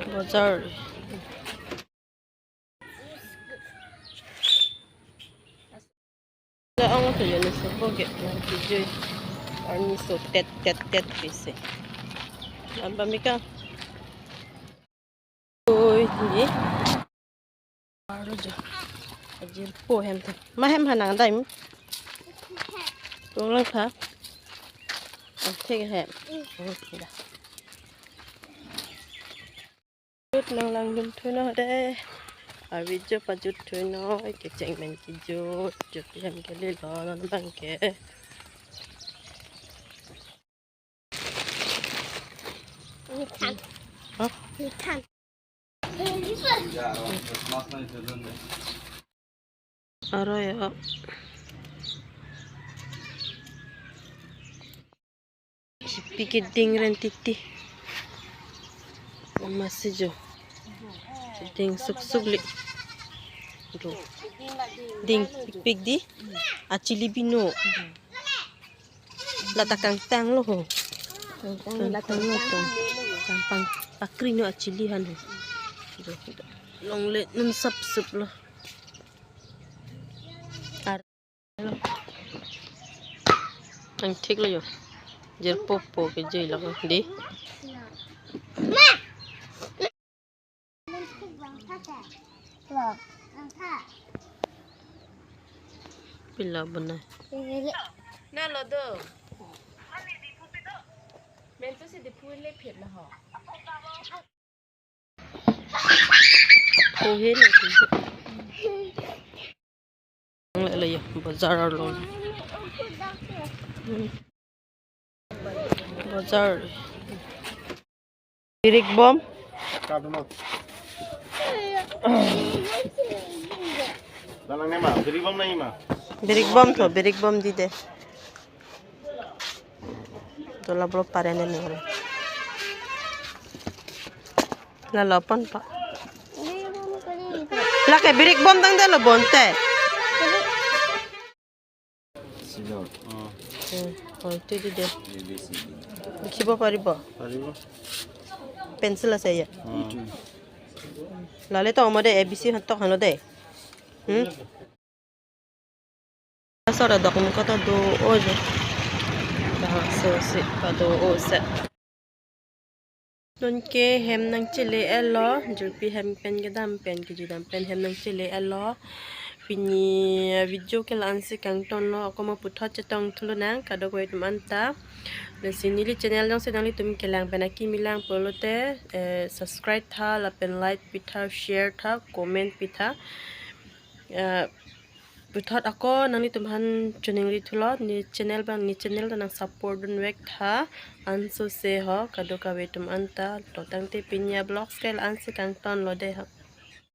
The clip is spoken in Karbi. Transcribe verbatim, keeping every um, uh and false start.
Bojar. La ang tu jani sopo ke nang kijui. Arni so tet tet tet pise. Lamba mika. Oi, ni. Baru jo. Ajirpo hem tha. Ma hem hanang dai mu. Tung lang tha. Ah, thik hem. Hmm, da. Jut nang langdun thu non de. Avi jo pajut thu non, kecheng pen kejut, jut hem kele lo non bang ke. Ni than. Hah? Ni than. Aro ya. Chipi keding ren titi. Masi jo. Ding suksuk li. Do. Ding pikpik di. Achili bino. Lata kangtang lo ho. Kangtang, lata kangtang lo to. Kangtang pakri no achili han ho. Longle num sapsup lo. Ar-, ang thik lo jo. Jirpo po kejui lo di. Pila bonai. Na lo do. Mentu si di pule phet na ho. Ohe na tu. Ang lele ya, bojar lo. Hmm. Bojar. Birik bom. Dalang ne ma, birik bom na ima. Birik bom to, birik bom di de. Dola blo pare ne nore. La lo pon pa. Lake birik bom tang de lo bonte. Silo. Hmm, oh, itu di de. A B C D. Bikibo paribo. Paribo. Pencil ase ya. Hmm. Lale to omode A B C hatok hano de. Hmm? Sora dok mo kota do ojo. Dah so si pa do o se. Nonke hem nangchele elo, jirpi hem pen kedam pen, kejui dam pen hem nangchele elo. Pini video ke la-an si kangton lo, ako mo puthot chetong thu lonang, kadokave atum anta. Lasi neli channel jongsi nanglitum kelang pen akimi lang pulote, eh, subscribe tha, lapen like pitha, share tha, comment pitha. Eh, puthot ako nanglitum aphan choningri thu lo, ne channel abang, ne channel ta nang support dunvek tha, anso se ho, kadokave atum anta, to tangte pini a vlogs ke la-an si kangton lo de ho.